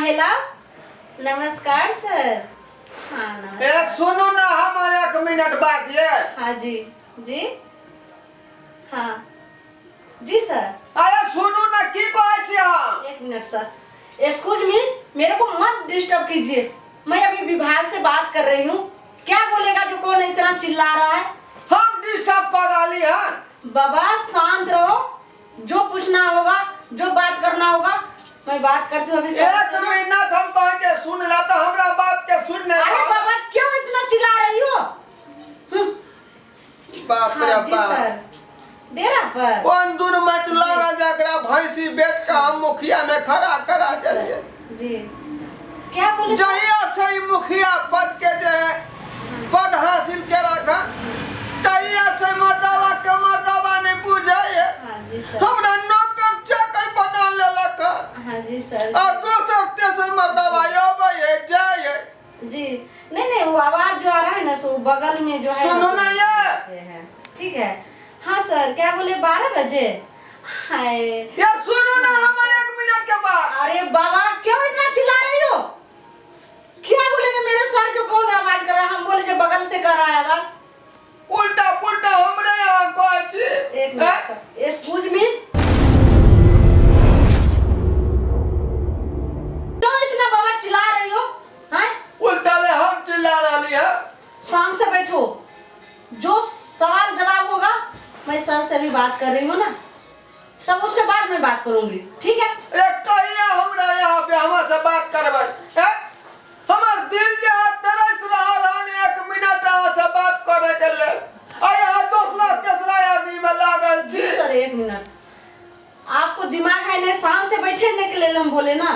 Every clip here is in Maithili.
हेलो, नमस्कार सर। हाँ ए नमस्कार। सुनू ना हमर एक मिनट बात ये। हाँ जी जी हाँ जी सर। अरे सुनू ना की कहै छी हम। एक मिनट सर, एक्सक्यूज मी, मेरे को मत डिस्टर्ब कीजिए, मैं अभी विभाग से बात कर रही हूँ। क्या बोलेगा जो कौन इतना चिल्ला रहा है? हम डिस्टर्ब कर रहली हन। बाबा शांत रहो, जो पूछना होगा जो बात करना होगा मैं बात करती हूँ अभी सर एक से ना। मिनट हम कहे के सुन ला तो हमरा बात के सुन ले। अरे बाबा क्यों इतना चिल्ला रही हो? बाप रे हाँ जी बाप। सर, डेरा पर कोन दूर मत लागल जकरा भैंसी बेच के हम मुखिया में खड़ा करा देलिए। जी क्या बोले सर? जहिया से ई मुखिया पद के जे है पद हासिल के रखा तहिया से मर्दावा के मर्दावा नहीं बुझे है। हाँ जी सर। हमरा नौकर चाकर बना लेलक हन। हाँ जी सर। आ दोसर तेसर मर्दावा अबै है जाय है। जी नहीं नहीं, वो आवाज जो आ रहा है ना सो बगल में जो है सुनो ना, ना ये। है ठीक है। हाँ सर क्या बोले 12 बजे? हाय ये सुनो ना हमर एक मिनट के बाद। अरे बाबा क्यों इतना चिल्ला रही हो? क्या बोलेंगे मेरे सर जो कौन आवाज कर रहा है? हम बोले जो बगल से कर रहा है आवाज। उल्टा पुल्टा हमरे यहाँ कहै छी। एक मिनट सर, एक्सक्यूज मी, क्यों इतना बाबा चिल्ला रही हो? हैं? उल्टा ले हम चिल्ला रहली है। शांत से बैठो, जो सवाल जवाब होगा मैं सर से भी बात कर रही हूँ ना, तब उसके बाद मैं बात करूंगी, ठीक है? अरे कहिया हमरा यहाँ पे हमरा से बात करबै? हैं? हमर दिल जे है तरस रहल हन एक मिनट अहाँ से बात करे के लेल, आ यहाँ दोसरा तेसरा आदमी में लागल जी छी। सर एक मिनट, आपको दिमाग है नहीं? शांत से बैठे के लिए हम बोले ना।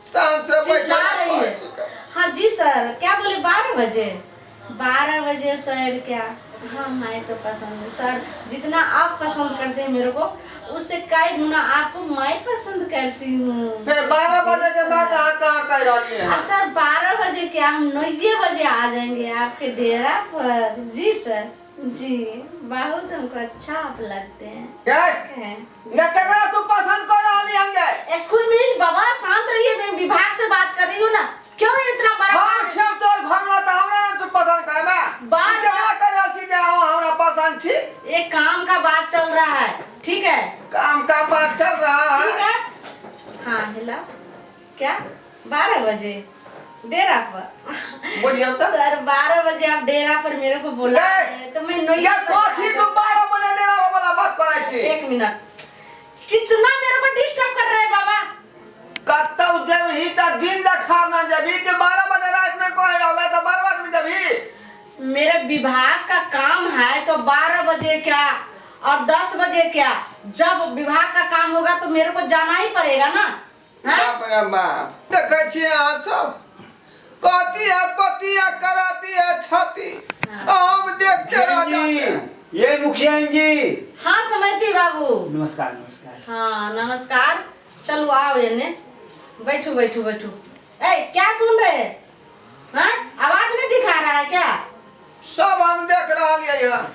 शांत से बैठे चिल्ला रही है। हाँ जी सर क्या बोले 12 बजे? 12 बजे सर क्या? हाँ मैं तो पसंद है सर, जितना आप पसंद करते हैं मेरे को उससे कई गुना आपको मैं पसंद करती हूँ। फिर 12 बजे के बाद अहाँ कहाँ कह रही है? सर 12 बजे क्या, हम 9 बजे आ जाएंगे आपके डेरा पर। जी सर जी, बहुत हमको अच्छा आप लगते हैं। क्या? हैं। ये केकरा तू पसंद कर रहली हन गे? एक्सक्यूज मी बाबा, शांत रहिए, मैं विभाग से बात कर रही हूँ ना, क्यों इतना बड़ा? हम छेव तोर घर में त हमरा ना तू पसंद करबे। बात- केकरा कह रहल छी जे अहाँ हमरा पसंद छी? ये काम का बात चल रहा है, ठीक है? काम का बात चल रहा ठीक है। है। हाँ हेलो, क्या 12 बजे डेरा पर? बोलिए तो। सर 12 बजे आप डेरा पर मेरे को बोला ए, है, तो मैं नहीं ये कथी तू 12 बजे डेरा वाला बात करै छी? एक मिनट, कितना मेरे को डिस्टर्ब कर रहे हैं बाबा। कतौ जेबही त दिन देखा ना जेबही कि 12 बजे रात में कहे आवे त 12 बजे में जेबही। मेरे विभाग का काम है तो 12 बजे क्या और 10 बजे क्या, जब विभाग का काम होगा तो मेरे को जाना ही पड़ेगा ना। हाँ? बाप रे बाप, देखै छियै अहाँ सब कहती है पति है कराती है छाती, हम देखते रह जी जाते हैं। ये मुखिया जी। हाँ समझती बाबू, नमस्कार नमस्कार। हाँ नमस्कार, चलो आओ एने बैठो बैठो बैठो। ए क्या सुन रहे हैं? हाँ आवाज नहीं दिखा रहा है क्या? सब हम देख रहलियै हन,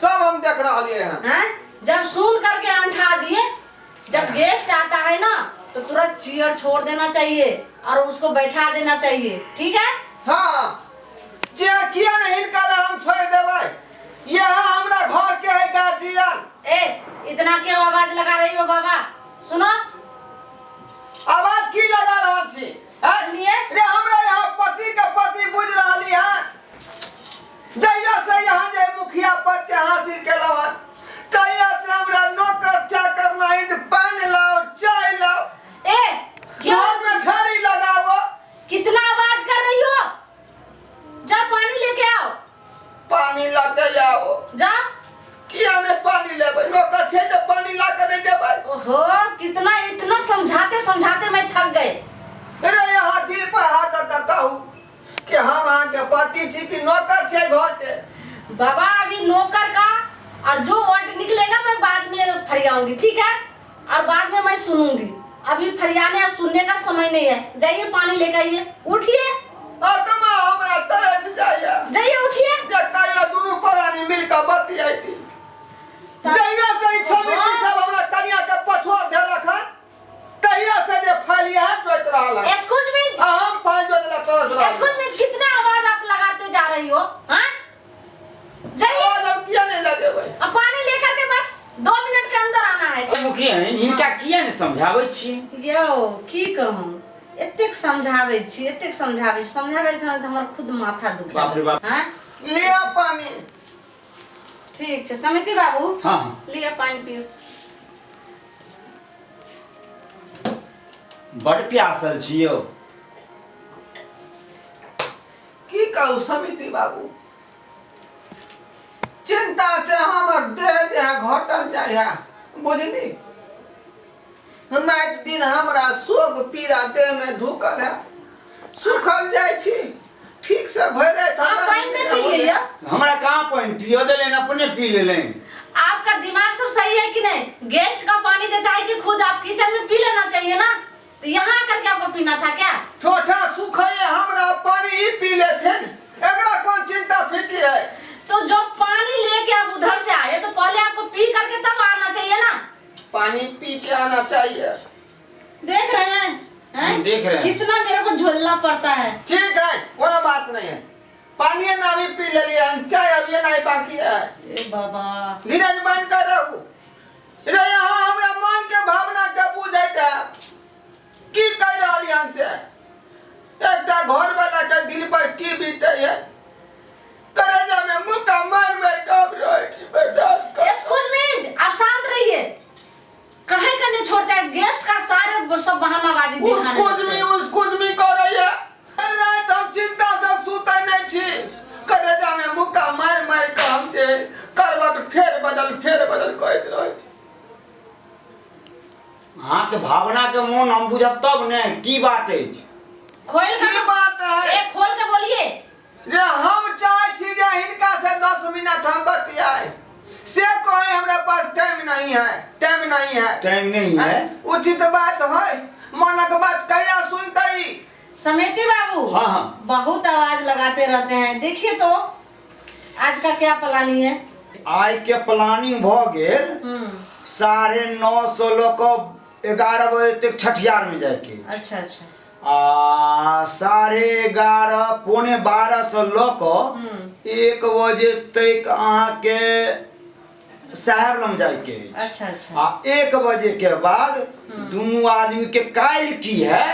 सब हम देख रहलियै हन। हाँ जब सुन करके अंठा दिए, जब गेस्ट आता है ना तो तुरंत चेयर छोड़ देना चाहिए और उसको बैठा देना चाहिए, ठीक है? हाँ चेयर किया नहीं हिनका हम छोड़ देबै, यह हमरा घर के है गार्जियन। ए इतना क्यों आवाज लगा रही हो बाबा? सुनो आवाज की लगा रहल छी? हैं? सुनिए। रे हमरा यहाँ पति के पति बुझ रहली है, जहिया से यहाँ जे मुखिया पद के हासिल केलहुँ हन तहिया से हमरा नौकर चाकर नहीं, पानि लाओ चाय लाओ, ए क्यों घर में झाड़ी लगाओ। कितना आवाज कर रही हो? जा पानी लेके आओ। पानी ला के आओ। जा। किया ने पानी लेबै? नौकर छै तऽ पानी ला के नहि देबै? ओहो कितना इतना समझाते समझाते मैं थक गए। रे यहाँ दिल पर हाथ दऽ कऽ कहू कि हम अहाँके पति छी कि नौकर छै घर के? बाबा अभी नौकर का और जो वर्ड निकलेगा मैं बाद में फरियाऊंगी, ठीक है? और बाद में मैं सुनूंगी, अभी फरियाने और सुनने का समय नहीं है। जाइए पानी लेकर आइए, उठिए। आत्मा हमरा तरस जाइए। जाइए उठिए। जकरा ये दुनू प्राणी मिल कऽ बतियाती। जहिया से ई समिति सब हमरा कनिया के पछोर धेलक हन तहिया से जे फाइल इएह जोइत रहल हन। एक्सक्यूज मुखिया हिनका किया ने समझाबै छी? यौ की कहूँ, एतेक समझाबै छी, एतेक समझाबै छी, समझाबै छी तऽ हमर खुद माथा दुखे। बाप रे बाप। हाँ? लिअ पानी। ठीक छै समिति बाबू। हाँ हाँ। लिअ पानि पियू। बड प्यासल छी यौ। की कहू समिति बाबू, चिंता से हमर देह जे है घटल जाइ है, बुझली? राति दिन हमरा शोक पीड़ा देह में ढुकल है, सुखल जाइ छी ठीक से भरि राति आप हमरा पानि नींद नहीं नहि पी लिया? हमरा कहाँ पानि पिय देलनि, अपने पी लेलनि। आपका दिमाग सब सही है कि नहीं? गेस्ट का पानी देता है कि खुद आप किचन में पी लेना चाहिए ना, तो यहाँ आकर के आपको पीना था क्या? ठोठा सुखै हमरा पानी ही पी लेथिन, एकरा कोन चिंता फिक्र है? तो जो पानी लेके आप उधर से आए तो पहले आपको पी करके तब आना चाहिए ना। पानी पी के आना चाहिए। देख रहे हैं, हैं? देख रहे हैं। कितना मेरे को झोलना पड़ता है। ठीक है, कोनो बात नहीं है, पानी ना भी पी ले लिए, चाय अभी नहीं बाकी है। ए बाबा, धीरज बंद कर रहू रे, यहाँ हमरा मन के भावना के बुझैत है की कह रहल हन से। एकटा घर वाला के दिल पर की बीते है, करेजा में मुक्का मार मार के हम रहै छी, बर्दाश्त कर। स्कूल में आप शांत रहिए, कहे के नहीं छोड़ते हैं गेस्ट का सारे सब बहानाबाजी दिखाने उसको लगते आदमी हैं। उसको आदमी कर रही है, रात हम चिंता से सुते नहीं छी, करेजा में मुक्का मार मार के हम जे करवट फेर बदल करैत रहै छी। अहाँके भावना के मोन हम बुझब तब ने की बात अछि। खोल की के बात है? ए खोल के बोलिए। रे हम चाहे छी जे हिनका से 10 मिनट हम बतियाए, से कहे हमरा पास टाइम नहीं है, टाइम नहीं है, टाइम नहीं है। उचित बात है, मनक बात कहिया सुनते? समिति बाबू। हाँ हाँ। बहुत आवाज लगाते रहते हैं, देखिए तो आज का क्या प्लानिंग है? आइ के प्लानिंग भऽ गेल 9:30 से लऽ कऽ 11 बजे तक छठियार में जायके। अच्छा अच्छा। आ 11:30 11:45 से लऽ कऽ 1 बजे तक अहाँके साहेब लग जायके अछि। अच्छा अच्छा। आ 1 बजे के बाद दुनू आदमी के काल्हि की है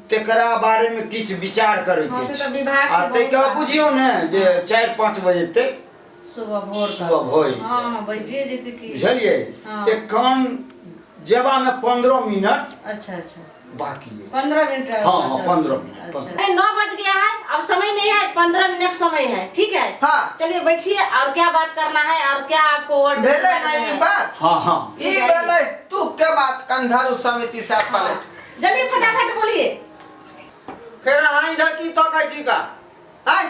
तेकरा बारे में किछु विचार करे हाँ, के से छै। तऽ विभाग के आ ताहिके बहुत बाद बुझियौ ने जे 4-5 बजे तक सुबह भोर तक। सुबह भोर। हाँ हाँ, बजिए जेतै की। बुझलियै? हाँ। एखन जेबा में 15 मिनट अच्छा अच्छा बाकी है। 15 मिनट। हाँ, हाँ, अच्छा, 15 मिनट, अच्छा। 15। नहीं, 9 बज गया है, अब समय नहीं है, 15 मिनट समय है, ठीक है? हाँ। चलिए बैठिए, और क्या बात करना है और क्या आपको और भेलै ना ई बात? हाँ हाँ। ई भेलै तू के बात कंधारू समिति से पलट। जल्दी फटाफट बोलिए। फिर अहाँ इधर की तकै छी का? आय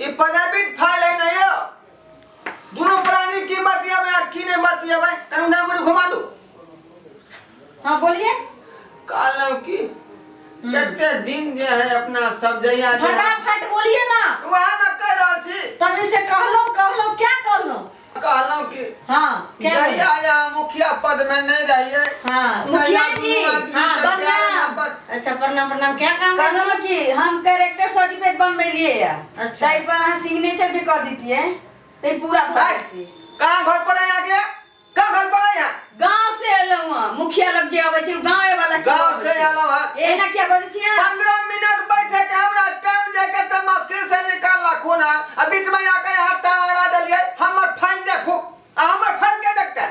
ई प्राइवेट फाइल है ना यो, दुनू प्राणी की बतियाबै आ की नहीं बतियाबै, कनी उधर मुड़ी घुमा दू। हाँ बोलिए। कहलहुँ की कते दिन जे है अपना सब जइया जे- फटाफट बोलिए ना। वएह ने कह रहल छी। तभी से कहलो कहलो क्या कहलो? कहलहुँ कि हाँ क्या बोले? जहिया यहाँ मुखिया पद में नहीं रहिए। हाँ। तहिया मुखिया जी, दुनू आदमी हाँ, के प्यार प्रणाम। मोहब्बत। अच्छा प्रणाम प्रणाम, क्या काम है? कहलहुँ कि हम कैरेक्टर सर्टिफिकेट बनबेलियै या। अच्छा। ताहि पर अहाँ सिग्नेचर जे कऽ दितियै तऽ ई पूरा भऽ है, जैतियै। कहाँ घर पर है यहाँ के? कहाँ घर पर है यहाँ? गाँव से एलहुँ हँ, मुखिया लग जे अबै छै ओ गाँवे वाला के गाँव अबै से छै। एलहुँ हँ। एना किया बजै छी अहाँ? 15 मिनट बैठे के हमरा टाइम जाके तऽ मुश्किल से निकाल लखुन है, आ बीच में आके यहाँ टारा देलियै, हमर फाइल देखू, आ हमर फाइल के देखते?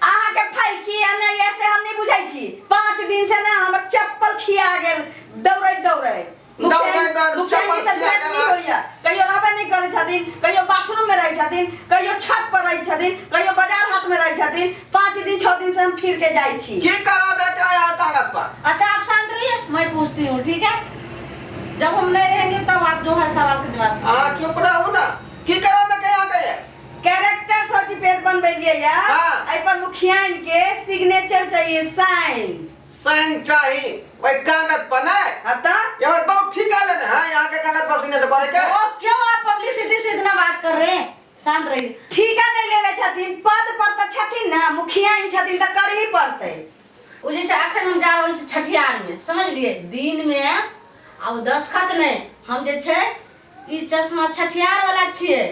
अहाँके फाइल की आ नहि से हम नहि बुझै छी। 5 दिन से ने हमर चप्पल खिया गेल दौड़ैत दौड़ैत। दौड़ैत दौड़ैत मुखिया जी से चप्पल खिया भेंट नहि गेल। होइया, कहियो रहबे नहि करै छथिन, कहियो बाथरूम में रहै छथिन, कहियो छत पर रहै छथिन, कहियो बाजार हाट में रहै छथिन। 5 दिन 6 दिन से हम फिर के जाइ छी। की कराबे के आया कागज पर? अच्छा आप शांत रहिए, मैं पूछती हूँ, ठीक है? जब हम नहीं रहेंगे तब आप जो है सवाल के जवाब। अहाँ चुप रहू ना, की कराबे के यहाँ के? कैरेक्टर सर्टिफिकेट बनबेलियै या, हाँ। एहि पर मुखियाइन के सिग्नेचर चाहिए, साइन। साइन चाही ओहि कागज पर नहीं? हाँ तऽ। ये हमर बहुत ठीक आले ने, हाँ, यहाँ के कागज पर सिग्नेचर करे के? ओ क्यों आप पब्लिसिटी से इतना बात कर रहे हैं? शांत रहिए। ठीका नहीं लेले छथिन, पद पर तऽ छथिन ना, मुखियाइन छथिन तऽ करही पड़तै। ओ जैसे अखन हम जा रहल छी छठियार में, समझलिए, दिन में आ ओ दस्खत नहीं, हम जे छै ई चश्मा छठियार वाला छियै,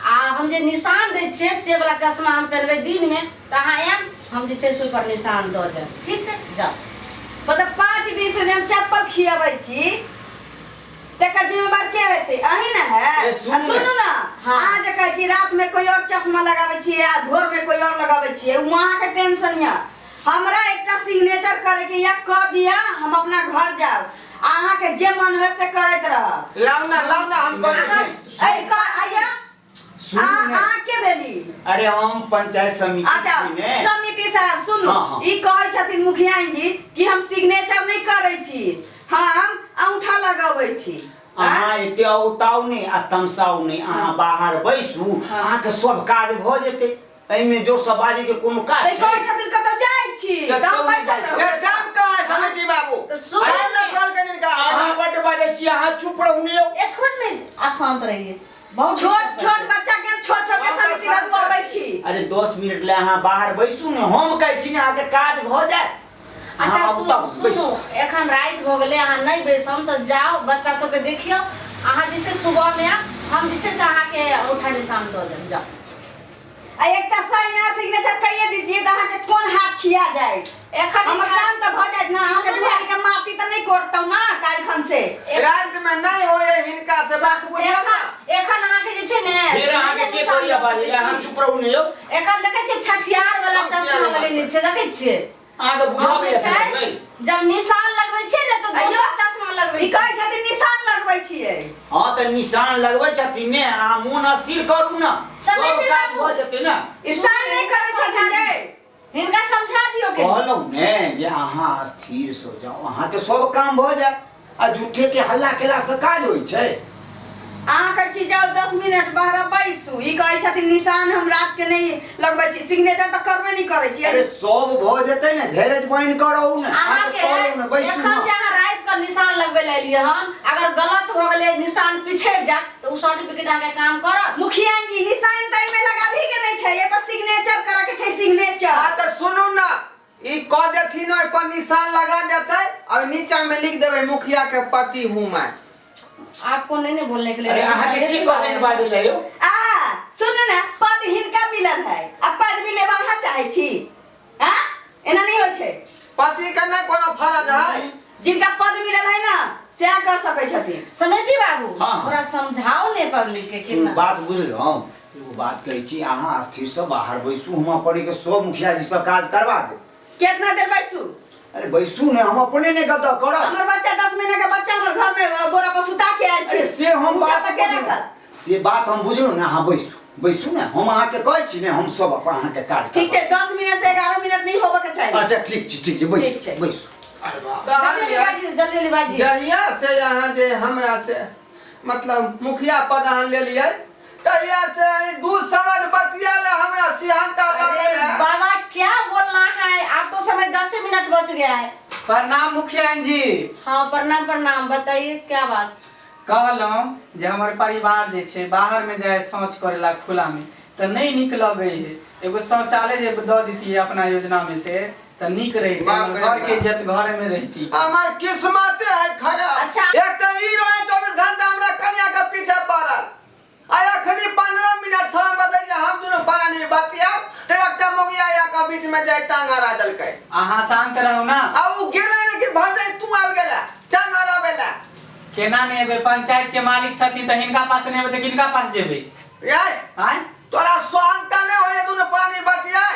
आ हम जे निशान दै छियै से वाला चश्मा हम पहनबै दिन में, तऽ अहाँ आयब, हम जे छै से ओहिपर निशान दऽ देब। ठीक छै, जाउ। मतलब 5 दिन से जे हम चप्पल खियाबै छी तकर जिम्मेवार के हेतै? अहीं ने है। ए, सुनू आ ने। सुनू ना, हाँ। अहाँ जे कहै छी रात में कोई और चश्मा लगाबै छियै आ भोर में कोई और लगाबै छियै, उ अहाँके टेंशन यऽ। हमरा एकटा सिग्नेचर करे के या कऽ दिअ, हम अपना घर जायब, अहाँके जे मन होय से करैत रहब। लाउ ना, लाउ ना, हम कऽ दै छी। ऐ आइया सुनू ने। अहाँ के भेली? अरे हम पंचायत समिति अच्छा छी ने। समिति साहब सुनू, हाँ, हाँ। ई कहै छथिन मुखिया जी कि हम सिग्नेचर नहि करै छी, हम अंगूठा लगबै छी। अहाँ एते औताउ नहि आ तमसाउ नहि, अहाँ बाहर बैसू, अहाँके सब काज भऽ जेतै। एहिमे जोर से बाजै के कोनो काज तऽ छै? कहै छथिन कतऽ जाइ छी तऽ हम बैसल रहू। ये काम कहाँ है समिति बाबू? तऽ सुन। काहे ने कॉल कऽ जिनका? अहाँ बड्ड बाजै छी, अहाँ चुप रहू ने यौ। एक्सक्यूज मी, आप शांत रहिए। बहुत छोट छोट बच्चा के छोट छोट के समिति बाबू अबै छी। अरे 10 मिनट ले अहाँ बाहर बैसू ने, हम कहै छी ने अहाँके काज भऽ जायत। अच्छा अहाँ सुनू आउ, बैसू। सुनू, एखन राति भऽ गेलै, अहाँ नहि बैसम तऽ जाउ बच्चा सबके देखियौ। अहाँ जे छै सुबहमे आयब, हम जे छै से अहाँके औंठा निशान दऽ देब। जाउ। आ एकटा साइन आ सिग्नेचर कइए दीजिए तऽ अहाँके कोन हाथ खिया जाय? एखन हमर काम तऽ भऽ जायत ना, अहाँके दुआरी के माटी तऽ नहि कोड़तौ ना काल्हि खन से। राति में नहीं होए हिनका से बात, बुझियौ ना। एखन एखन अहाँके जे छै ने फेर से अहाँके नहि के निशान कहैया दऽ बाजै सकै लए? अहाँ छी। चुप रहू ने यौ। एखन देखै छियै छठियार वाला हम किया चश्मा नहि लगेने छै, देखै छियै? अहाँके हम बुझाबैया जे छै, समझबै। जब निशान लगबै छियै ने तऽ दोसर चश्मा लगबै ई छियै। कहै छथिन निशान लगबै छियै। हँ तऽ निशान लगबै छथिन ने, अहाँ मोन अस्थिर करू ने, सब समिति काज बाबू। भऽ जेतै ने। ई साइन नहि करै छथिन जे। हिनका समझा दियौ के। कहलहुँ ने जे अहाँ स्थिर से जाउ, अहाँके सब काम भऽ जायत। आ झूठे के हल्ला केलासँ काज होइ छै? अहाँ कहै छी जाउ 10 मिनट बाहर बैसू, ई कहै छथिन निशान हम रात के नहि लगबै छी, सिग्नेचर तऽ करबे नहि करै छी। अरे सब भऽ जेतै ने, धैर्य बान्हि कऽ रहू ने। अहाँके कहलहुँ ने, बैसू एखन जे ने। अहाँ राति कऽ निशान लगबै लए एलियै हन, अगर गलत भऽ गेलै, निशान पिछड़ि जायत तऽ ओ सर्टिफिकेट अहाँके काम करत? मुखिया जी, निशान तऽ एहिमे लगाबही के नहि छै, एहि पर सिग्नेचर करऽ के छै, सिग्नेचर। हाँ तऽ सुनू ना, ई कऽ देथिन, ओहि पर निशान लगा देतै और नीचा में लिख देबै मुखिया के पति हूँ मैं। आपको नहीं ने बोलने के लिए। अरे अहाँके की कहलनि बाजै लए यौ? आहा सुनू ने, पद हिनका मिलल है आ पदवी लेबा अहाँ चाहै छी? हाँ, एना नहि होइ छै। पति के नहीं कोनो फर्ज है। जिनका पद मिलल है ना सएह कर सकै छथिन। समिति बाबू, हाँ। थोड़ा समझाओ ने पब्लिक के एगो कितना बात बुझलहुँ? एगो बात कहै छी, अहाँ स्थिरसँ बाहर बैसू, हम अपने के सब मुखिया जी सब काज करवा देब। केतना देर बैसू? अरे बैसू ने, हम अपने ने गद्दा करब। हमर बच्चा 10 महीना के बच्चा हमर घर में बोरा पर सुता के आयल छी। अरे से हम उठा बात तऽ के बुझलहुँ। रखत? से बात हम बुझलहुँ ने, अहाँ बैसू, बैसू ने, हम अहाँके कहै छी ने, हम सब अपन अहाँके काज ठीक छै, करब। 10 मिनट से 11 मिनट नहीं होबे के चाही। अच्छा ठीक छै, ठीक छै, ठीक बैसू छै। बैसू। जल्दी जल्दी बाजियौ, जल्दी जल्दी बाजियौ। जहिया से यहाँ जे हमरा से मतलब मुखिया पद अहाँ लेलियै तहिया से ई दू समझ बतिया ले हमरा सिहंता लागल है। बाबा क्या बोलना है, आप तो समय 10 मिनट बच गया है। प्रणाम मुखिया जी। हाँ प्रणाम प्रणाम, बताइए क्या बात? कहलहुँ जे हमर परिवार जे छै बाहरमे जाइ शौच करै ला खुलामे तऽ नहि नीक लगै है, एगो शौचालय जे दऽ दितियै अपना योजनामे से तऽ नीक रहितै, बाप हमर रे घरके बाप। इज्जत घरेमे रहिती। हमर किस्मते है खराब। अच्छा। एक तऽ ई रहे 24 घंटा हमरा कन्या के पीछे पड़ल, आ अखनी 15 मिनट समय बदलै जे हम दुनू प्राणी बतियाब तऽ एकटा मोगिया या के बीच में जाय टांग अड़ा देलकै। अहाँ शान्त रहू ना। आ उ गेलै ने कि भर तू आबि गेला टांग अड़ाबै ला। केना नहि एबै? पंचायत के मालिक छथिन तऽ हिनका पास नहि एबै तऽ किनका पास जेबै? रे आँय, तोरा सहनता नहि होइए दुनू प्राणी बतियाय?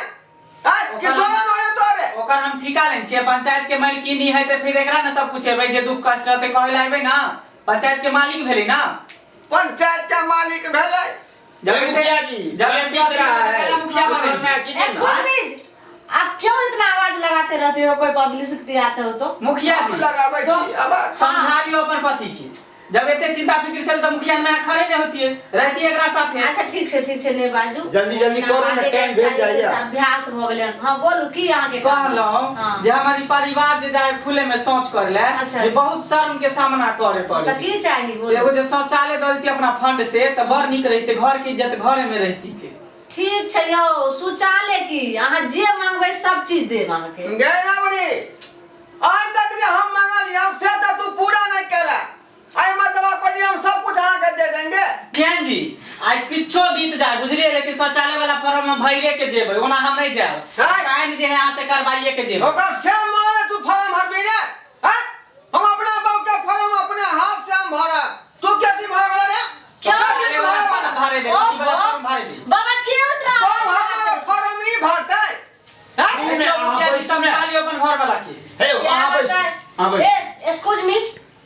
आँय, कि तोरा नहि होइए तोरे? ओकर हम ठीका लेने छियै, पंचायत के मालकिनी है तऽ फिर एकरा ने सब कुछ एबै, जे दुख कष्ट रहतै कहै लए एबै ना, पंचायत के मालिक भेलै ना। पंचायत के मालिक भेलै। जब मुखिया जी, जब की रहा है? मुखिया बने। एक्सक्यूज मी, आप क्यों इतना आवाज लगाते रहते हो? कोई पब्लिसिटी आते हो तो। मुखिया हम जी लगाबै छी आवाज। समझा लियौ अपन पति के, जब एते चिंता फिक्र छल तऽ मुखिया में खड़े नहीं होती रहती एकरा साथे। अच्छा ठीक छै, ठीक छै, नहि बाजू। जल्दी जल्दी करू ने, बाजैके टाइम भेल एकटा जे छै जाइए। से अभ्यास भऽ गेलै हन। हाँ बोलू, की अहाँके काम? कहलहुँ हाँ। जे हमर ई परिवार जे जाय खुले में शौच करे ले अच्छा, जे अच्छा। बहुत शर्म के सामना करे तऽ पड़े। की चाही बोलू? एगो जे शौचालय दऽ देती अपना फंड से तऽ बड़ नीक रहिते, घर के इज्जत घरे में रहती के। ठीक छै यौ, शौचालय की अहाँ जे मांगबै सब चीज देब अहाँके। गे लवरी, आइ तक जे हम मंगलियौ से तऽ तू पूरा नहि केला। आई मतलब को हम सब कुछ अहाँ के दे देंगे। कियान जी आइ किछो बीत जाए बुझलिए, लेकिन शौचालय वाला फॉर्म हम भरिए के जेबै, ओना हम नहीं जाएब। है? साइन जे है अहाँ से करवाइए के जेबै। ओकर से मारे तू फॉर्म भरबी रे? हैं? हम अपना बाप के फॉर्म अपने हाथ से हम भरा, तू क्या चीज भरे वाला रे? क्या? क्या चीज भरे वाला? भरे दे, ओहो। ई वाला फॉर्म भरे दे। बाबा के उतरा बाप हमारा फॉर्म ही भरतै? हैं? देखियौ मुखिया जी, समझा लियौ अपन घर वाला के। हे क्या अहाँ बैसू, बताए? अहाँ बैसू। ए एक्सक्यूज मी,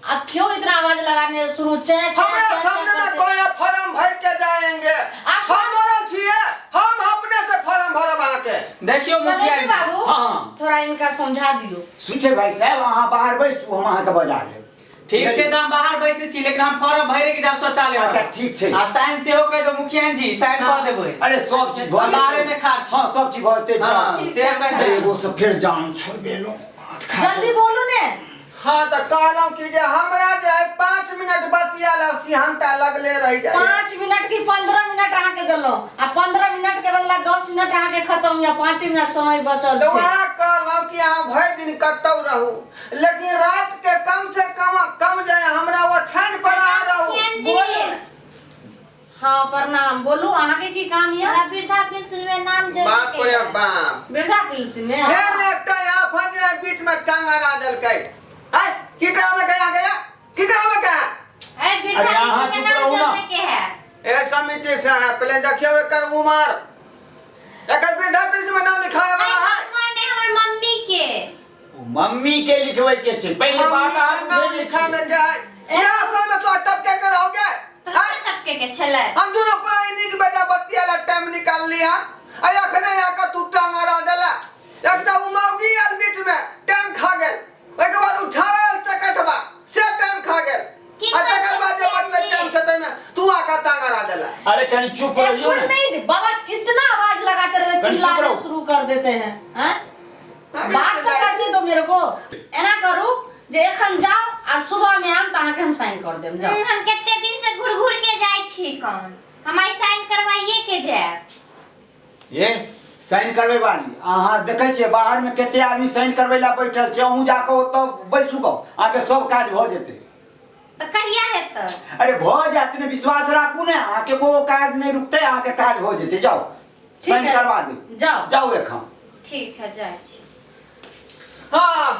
आप क्यों इतना आवाज लगाने शुरू चे चे हमरा चे, चे सामने में करते? कोई फॉर्म भर के जाएंगे। आप- हम बोलल छिए, हम अपने से फॉर्म भरब अहाँके। देखियौ मुखिया समिति जी। बाबू, हाँ। थोड़ा इनका समझा दियो। सुन छै भाई साहब, अहाँ बाहर बैसू, हम अहाँके बजा लेब। ठीक छै, तऽ हम बाहर बैसै छी, लेकिन हम फॉर्म भरे के जाब शौचालय वाला। अच्छा ठीक छै। आ साइन सेहो कहि दो मुखिया जी, साइन कऽ देबै। अरे सब चीज भऽ बाहरे में खाड़ छी। हँ, सब चीज भऽ जेतै। हाँ, जाउ। से कहि अरे देबै। एगो से फेर जान छोड़बेलहुँ, हाथ खा जल्दी बोलू ने। हाँ तऽ कहलहुँ कि जे हमरा जे है 5 मिनट बतिया ला सिहंता लगले रहि जाय। 5 मिनट की 15 मिनट अहाँ के देलहुँ, आ 15 मिनट के बदला 10 मिनट अहाँ के खत्म या 5 मिनट समय बचल तऽ छै। वएह कहलहुँ कि अहाँ भरि दिन कतौ रहू, लेकिन रात के कम से कम कम जे हमरा ओछाइन पर आ रहू। मुखिया जी। बोलू ने। हाँ प्रणाम, बोलू अहाँ के की काम यऽ? हमरा वृद्धा पेंशन में नाम जोड़े बाप के रे है। बाप, वृद्धा पेंशन में? फेर एकटा आफत जे बीच में टांग अड़ा देलकै। है की करावे गया गया की करावे गया? है, वृद्धा अरे अहाँ पेंशन में चुप नाम रहू ना। जोड़े के है। ए समिति से है, पहले देखियो एकर उमर, एकर वृद्धा पेंशन में नाम लिखावे वाला है। हमर नहीं, हमर मम्मी के। मम्मी के लिखबै के छै पहिले बात मम्मी अहाँ के नाम बुझै नहि लिखावे छियै। के है। यहाँ सब में तो टपके के रहोगे? तो हैं? टपके के छलै। हम दोनों प्राणी नीक बजा बतिया ला टाइम निकाल लिया, आ अखने आके तू टांग अड़ा देला। एकटा उमौगी आयल बीच में टाइम खा गेल, ओहिके बाद उठावे चकटबा से टाइम खा गेल, की आ करै तकर बाद जे छी बचलै जी? टाइम से ताहिमे तू आके टांग अड़ा देला। अरे कनि चुप रहियौ स्कूल ने। में ही बाबा कितना आवाज लगाते रहते, कनि चुप चिल्लाने रहो। शुरू कर देते हैं, हैं? बात तो करने दो मेरे को। एना करू जे एखन जाओ आ सुबह में आम तऽ अहाँके हम साइन कर देम, जाओ। हम कते दिन से घुर घुर के जाइ छी, कौन हम आइ साइन करवाइए के जायब। ये साइन करबै वाली अहाँ देखै छियै बाहर में कते आदमी साइन करबै ला बैठल छै, अहूँ जाकऽ ओतऽ बैसू गऽ, अहाँके सब काज भऽ जेतै। तऽ कहिया हेतै? अरे भऽ जायत ने, विश्वास राखू ने, अहाँके कोनो काज नहि रुकतै, अहाँके काज भऽ जेतै। जाउ ठीक साइन है। करवा दू। जाओ। जाउ एखन। ठीक है, जाइ छी। हाँ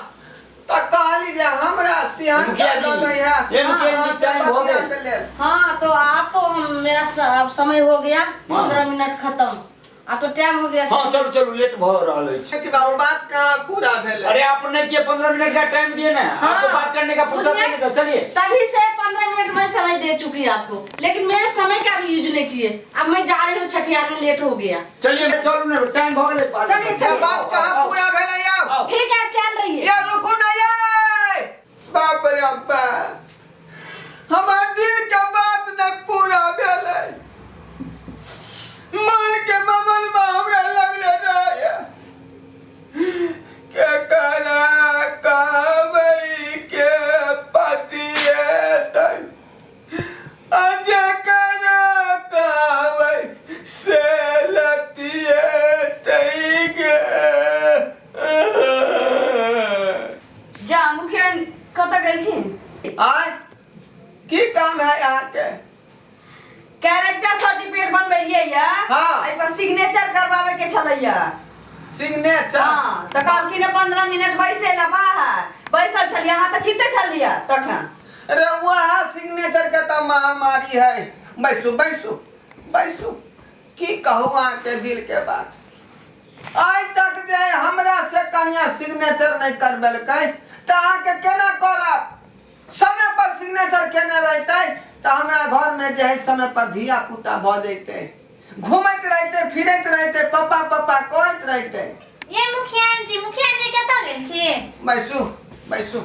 तऽ कहली जे हमरा सिहन मुखिया जी, लगै है। ये मुखिया जी, अहाँ से टाइम भऽ बतिया गेल। के लेल। हाँ तो आप तो हम मेरा अब समय हो गया, हाँ। 15 मिनट खत्म, अब तो टाइम हो गया। हाँ चलू चलू, लेट भऽ रहल अछि। ठीक बाबू, बात कहाँ पूरा भेलै? अरे आप नहीं किए, 15 मिनट का टाइम दिए ना। हाँ। आपको बात करने का फुर्सत सुनिए। नहीं था, चलिए। तभी से 15 मिनट में समय दे चुकी आपको, लेकिन मेरे समय का भी यूज नहीं किए। अब मैं जा रही हूँ छठियार में, लेट हो गया। चलिए चलू ने, टाइम भऽ गेलै। चलिए, चलिए। बात कहाँ पूरा भेलै यौ? आउ। ठीक है, चल रही है। ये रुकू ना ये, बाप रे बाप, हमर दिल के बात नहीं पूरा भेलै। मन के बबल में हमरा लगले रहे के करा कहबै के पति एतै, आ जे करा कहबै से लतिएतै गे। जा मुखिया कतऽ गेलखिन? आय की काम है अहाँके? कैरेक्टर सर्टिफिकेट बनबेलियै या। हाँ। एहि पर सिग्नेचर करवावे के छलैया। सिग्नेचर? हाँ, तऽ कहलखिन 15 मिनट बैसे ला बाहर बैसल छलियै, अहाँ तऽ चिते छलियै तखन। अरे वह सिग्नेचर के तऽ महामारी है। बैसू बैसू बैसू, की कहू अहाँके दिल के बात। आइ तक जे हमरा से कनिया सिग्नेचर नहि करबेलकै तऽ अहाँके केना करत? समय पर सिग्नेचर केने रहितै तऽ हमरा घरमे जे है समय पर धिया पुता भऽ जैतै, घूमैत रहितै फिरैत रहितै, पप्पा पप्पा कहैत रहितै। ये मुखिया जी, मुखिया जी कतऽ गेलखिन? बैसू बैसू,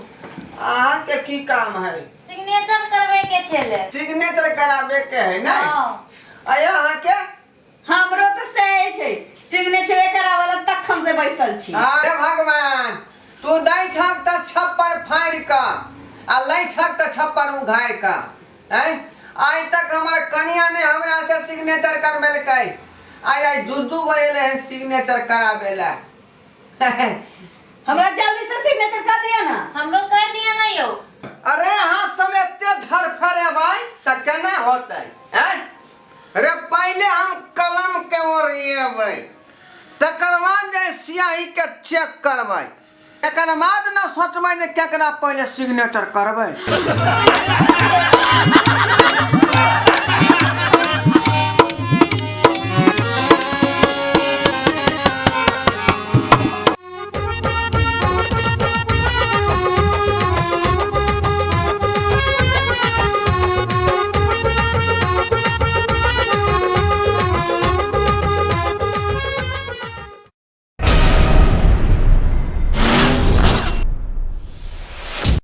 अहाँके की काम है? सिग्नेचर करबै के छलै। सिग्नेचर कराबे के है ने? हाँ। आ अहाँके? हमरो तऽ सएह छै, सिग्नेचरे करावला तखन से बैसल छी। अरे भगवान, तू दै छक तऽ छप्पर फाड़ि कऽ आ लै छक तऽ छप्पर उघारि कऽ। हैं, आइ तक हमर कनिया ने हमरा से सिग्नेचर करबेलकै, आइ आइ दू दू गो एलै हन सिग्नेचर कराबे लए। हमरा जल्दी से सिग्नेचर कर दिया ना। हमरो कर दिया ना यौ। अरे अहाँ सब एते धरफरेबै तऽ केना होतै आँय रे पहिले हम कलम के ओरिएबै तकर बाद जे स्याही के चेक करबै एकर बाद न सोचबै जे केकरा पहिले सिग्नेचर करबै।